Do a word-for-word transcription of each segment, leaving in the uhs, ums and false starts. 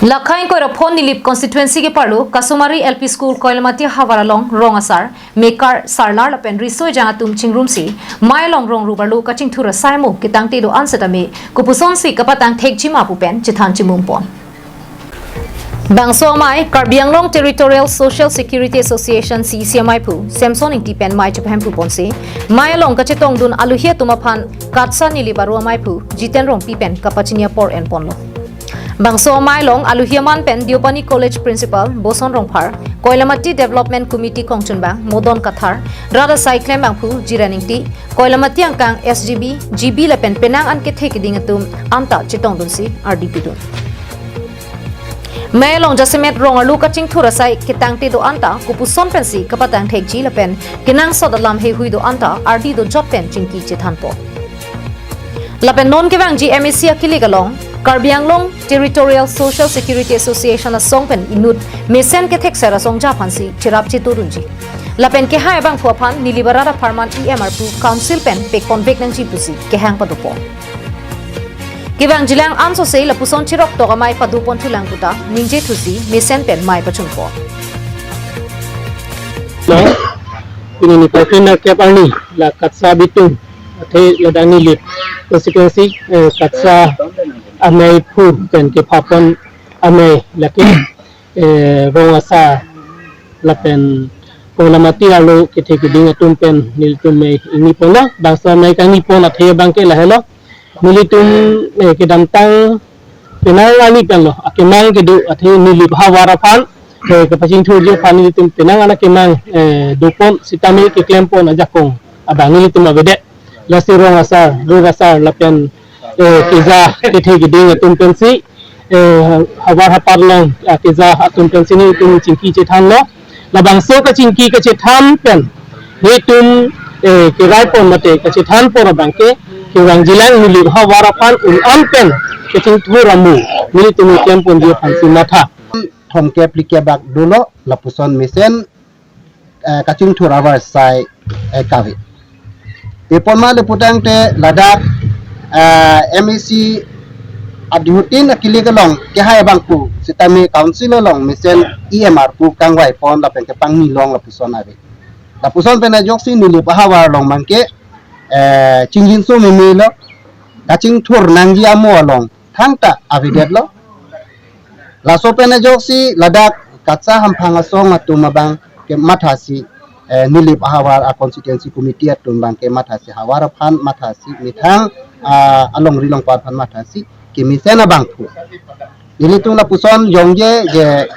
Lakhai koiraphon Nilip constituency ke-arlo Kasumari L P School Koilamati havar along rong asar, mekar, sarlar lapen riso ejang atum chingrumsi, mai along rong rubarlo kachingthur asai mo ketangte do-an setame, kopusonsi kapatang thekji ma pu pen chethan chimum pon. Bangso amei, Karbi Anglong Territorial Social Security Association C E C amaiphu Samson Ingti pen mai chepahemphu ponsi, mai along kachetongdun aluhi atum aphan KATSA Nilip aro amaiphu Jiten Rongpi pen kapachini apor enponlo. Bangso amei along aluhi aman pen Deopani College Principal Boson Rongphar, Koilamati Development Committee kongchunbang Modon Kathar, rat asai klembangphu Jiran Ingti, Koilamati angkang S G B, G B lapen penang an kethe keding atum anta chetongdunsi ardi pidun. Mai along jasemet rong arlo kachingthur asai ketangte do-an ta kopuson pensi kapatang thekji lapen kenangsot alam heihui do-an ta ardi dojot pen chingki chethanpo. Lapen non kevangji M A C akilik along, Karbi Anglong Territorial Social Security Association asong pen inut mesen kethekser asong ja aphansi cherap chetodunji. Lapen kehai abangphu aphan Nilip arat apharman E M arpu Council pen pekponvek nangji pusi kehang padopo. Kevangjilang ansose lapuson chiroktok amei padoponthulang puta ningjethusi mesen pen mai pachunpo. Pini niphai kre-nerkep arni la KATSA abitung athe ladak Nilip constituency, eh, KATSA ameiphu pen kepapon amei lake, eh, rong asar lapen Koilamati arlo kethe keding atum pen nelitum mei ingniponlo. Bangso amei kangnipon athe abangke lahelo. Nelitum, eh, kedamtang penang arni penlo akemang kedo athe Nilip havar aphan, eh, kapachingthurji aphan nelitum penang an akemang, eh, dopon sitame keklempon ajakong abang nelitum avedet. Lasi rong asar, rur asar lapen, eh, keja kethe keding atum pensi, eh, havar hapat along, ah, keja atum pensi nelitum chingki chethanlo. Labangso kachingki kachethan pen nelitum, eh, keraipon mate kachethan apor abangke kevangjilang Nilip havar aphan un-an pen kachingthur amu nelitum klemponji aphansi matha. Thomkep phlikep bak dolo lapuson mesen, eh, kachingthur avar asai, eh, kave. Tepon ma le putangte ladak, eh, M A C adihutin akilik along kehai abangphu sitame Council along mesen E M arpu kangvaipon lapen kepangnilong lapuson ave. Lapuson pen ajoksi Nilip ahavar along abangke, eh, chingjinso memelo, kachingthur nangji amo along thangta avedetlo. Laso pen ajoksi ladak KATSA hamphang asong atum abangke mathasi, eh, Nilip ahavar a constituency committee atum abangke mathasi havar aphan mathasi methang, ah, alongri longpat aphan mathasi kemesen abangphu. Nelitum lapuson jongje je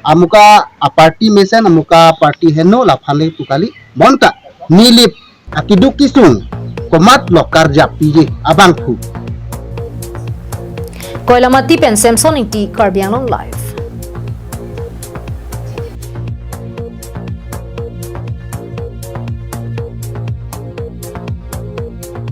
amuka a party mesen amuka party heno laphan le pu kali, bonta Nilip akeduk kesung komatlo karjap piji abangphu. Koilamati pen Samson Ingti, Karbi Anglong Live.